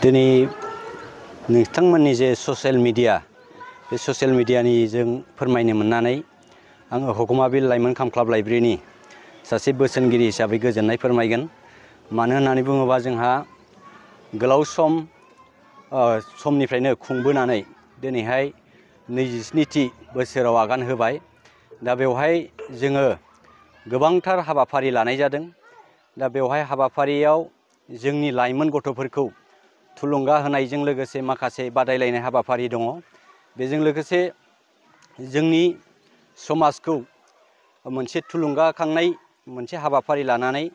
दिनै नोंथांमोननि जे ससियेल मिडिया बे ससियेल मिडियानि जों फोरमायनो मोननानै आङो हगमाबिल लाइमोन क्लाब लाइब्रेरिनि सासे बोसोनगिरि हिसाबै गोजोननाय फोरमायगोन। मानो होननानै बुङोबा जोंहा गोलाव समनिफ्रायनो खुंबोनानै दिनैहाय 27थि बोसोराव आगान होबाय। दा बेवहाय जोङो गोबांथार हाबाफारि लानाय जादों। दा बेवहाय हाबाफारियाव जोंनि लाइमोन गथ'फोरखौ थुलुंगा होनायजों लोगोसे माखासे बादायलायनाय हाबाफारि दङ। बेजों लोगोसे जोंनि समाजखौ मोनसे थुलुंगाखांनाय मोनसे हाबाफारि लानानै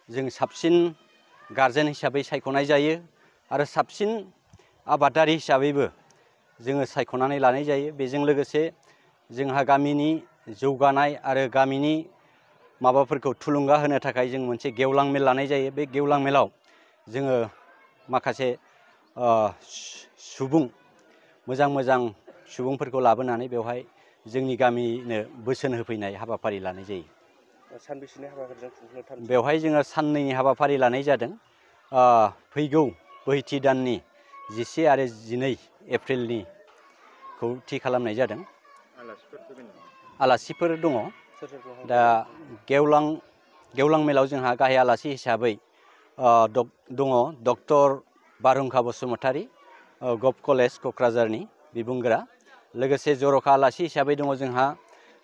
जों साबसिन गारजेन हिसाबै सायख'नाय जायो आरो साबसिन आबादारि हिसाबैबो जोङो सायख'नानै लानाय जायो। बेजों लोगोसे जोंहा गामिनि जौगानाय आरो गामिनि माबाफोरखौ थुलुंगा होनो थाखाय जों मोनसे गेवलां मेल लानाय जायो। बे गेवलां मेलाव जोङो माखासे मोजां सुबुंफोरखौ लाबोनानै बेवहाय जोंनि गामिनो बोसोन होफैनाय हाबाफारि लानाय जायो। सानबेसेनि हाबाफारिजों खुंफुंनो थांखि? बेवहाय जोङो साननैनि हाबाफारि लानाय जादों। फैगौ बोहैथि दाननि 10 आरो 12 एप्रिलनिखौ थि खालामनाय जादों। आलासिफोर दङ। दा गेवलां मेलाव जोंहा गाहाय आलासि हिसाबै दङ डक्टर बारहुंखा बसुमतारी, गभ कलेज क'क्राझारनि बिबुंगोरा। लोगोसे जर'खा आलासि हिसाबै दङ जोंहा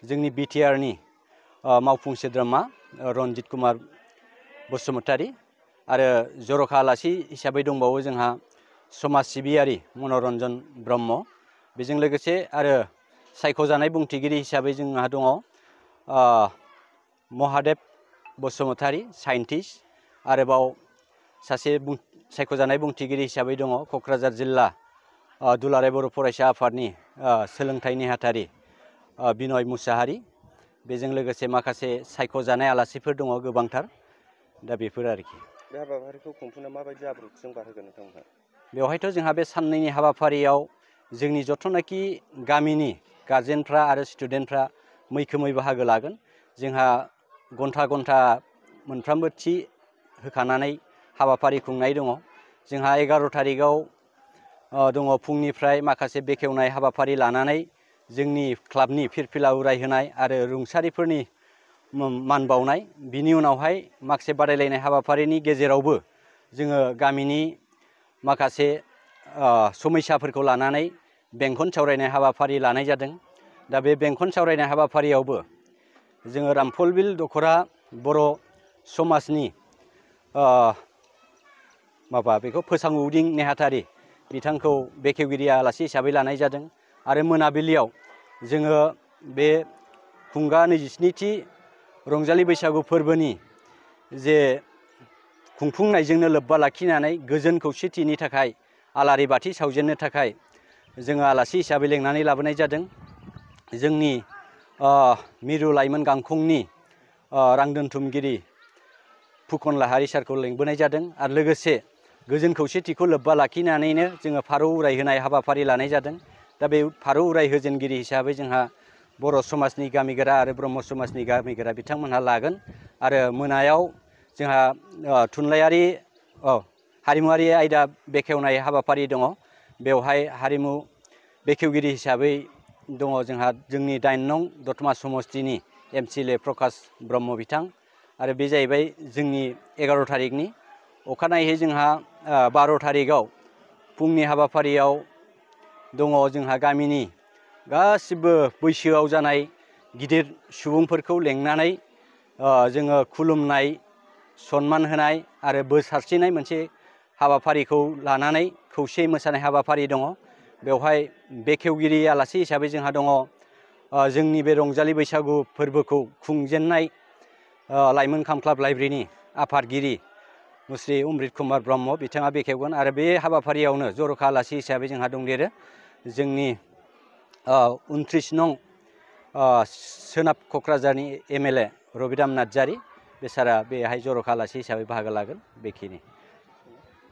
जोंनि बिटिआरनि मावफुं सोद्रोमा रन्जित कुमार बसुमतारी आरो जर'खा आलासि हिसाबै दंबावो जोंहा समाज सिबियारि मनरन्जन ब्रह्म। बेजों लोगोसे आरो सायख'जानाय बुंथिगिरि हिसाबै जोंहा दङ महादेब बसुमतारी, साइन्टिस्ट। आरोबाव सासे सायख'जानाय बुंथिगिरि हिसाबै दङ क'क्राझार जिल्ला दुलाराय बर' फरायसा आफादनि सोलोंथाइ नेहाथारि बिनय मुसाहारि। बेजों लोगोसे माखासे सायख'जानाय आलासिफोर दङ गोबांथार। दा बेफोर आरोखि। बे हाबाफारिखौ खुंफुंनायाव माबायदि आब्रुथिजों बारहोगोन नोंथांमोनहा? बेवहायथ' जोंहा बे साननैनि हाबाफारियाव जोंनि जथ'नाखि गामिनि गारजेनफ्रा आरो स्टुडेन्टफ्रा मैखोमै बाहागो लागोन। जोंहा घन्टा मोनफ्रामबो थि होखानानै हाबाफारि खुंनाय दङ। जोंहा 11 थारिखआव दङ फुंनिफ्राय माखासे बेखेवनाय हाबाफारि लानानै जोंनि क्लाबनि फिरफिला उरायहोनाय आरो रुंसारिफोरनि मान बावनाय। बिनि उनावहाय माखासे बादायलायनाय हाबाफारिनि गेजेरावबो जोङो गामिनि माखासे समस्याफोरखौ लानानै बेंखन सावरायनाय हाबाफारि लानाय जादों। दा बे बेंखन सावरायनाय हाबाफारियावबो जोङो रामफलबिल दख'रा बर' समाजनि बेखौ फोसावदिं नेहाथारि बिथांखौ बेखेवगिरि आलासि हिसाबै लानाय जादों। आरो मोनाबिलियाव जोङो बे खुंगा 27थि रंजालि बैसागु फोरबोनि जे खुंफुंनायजोंनो लोब्बा लाखिनानै गोजोन खौसेथिनि थाखाय आलारि बाथि सावजेननो थाखाय जोङो आलासि हिसाबै लेंनानै लाबोनाय जादों। जोंनि मिरु लाइमोन गांखंनि रां दोनथुमगिरि फुकन लाहारि सारखौ लेंबोनाय जादों। आरो लोगोसे गोजोन खौसेथिखौ लोब्बा लाखिनानैनो जोङो फारौ उरायहोनाय हाबाफारि लानाय जादों। दा बे फारौ उरायहोजेनगिरि हिसाबै जोंहा बर' समाजनि गामिगोरा आरो ब्रह्म समाजनि गामिगोरा बिथांमोनहा लागोन। आरो मोनायाव जोंहा हारिमुवारि आयदा बेखेवनाय हाबाफारि दङ। बेवहाय हारिमु बेखेवगिरि हिसाबै दङ जोंहा जोंनि 8 नं दतमा समस्तिनि MCLA प्रकाश ब्रह्म बिथां। आरो बे जाहैबाय जोंनि 11 थारिखनि। अखानायै जोंहा 12 थारिखआव फुंनि हाबाफारियाव दङ जोंहा गामिनि गासिबो बैसोआव जानाय गिदिर सुबुंफोरखौ लेंनानै जोङो खुलुमनाय, सन्मान होनाय आरो बोर सारस्रिनाय मोनसे हाबाफारिखौ लानानै खौसेयै मोसानाय हाबाफारि दङ। बेवहाय बेखेवगिरि आलासि हिसाबै जोंहा दङ जोंनि बे रंजालि बैसागु फोरबोखौ खुंजेननाय लाइमोन क्लाब लाइब्रेरिनि आफादगिरि मुस्रि अमृत कुमार ब्रह्म बिथाङा बेखेवगोन। आरो बे हाबाफारियावनो जर'खा आलासि हिसाबै जोंहा दंदेरो जोंनि 29 नं सोनाब क'क्राझारनि MLA रबिराम नार्जारी। बे सारा बेहाय जर'खा आलासि हिसाबै बाहागो लागोन। बेखिनि।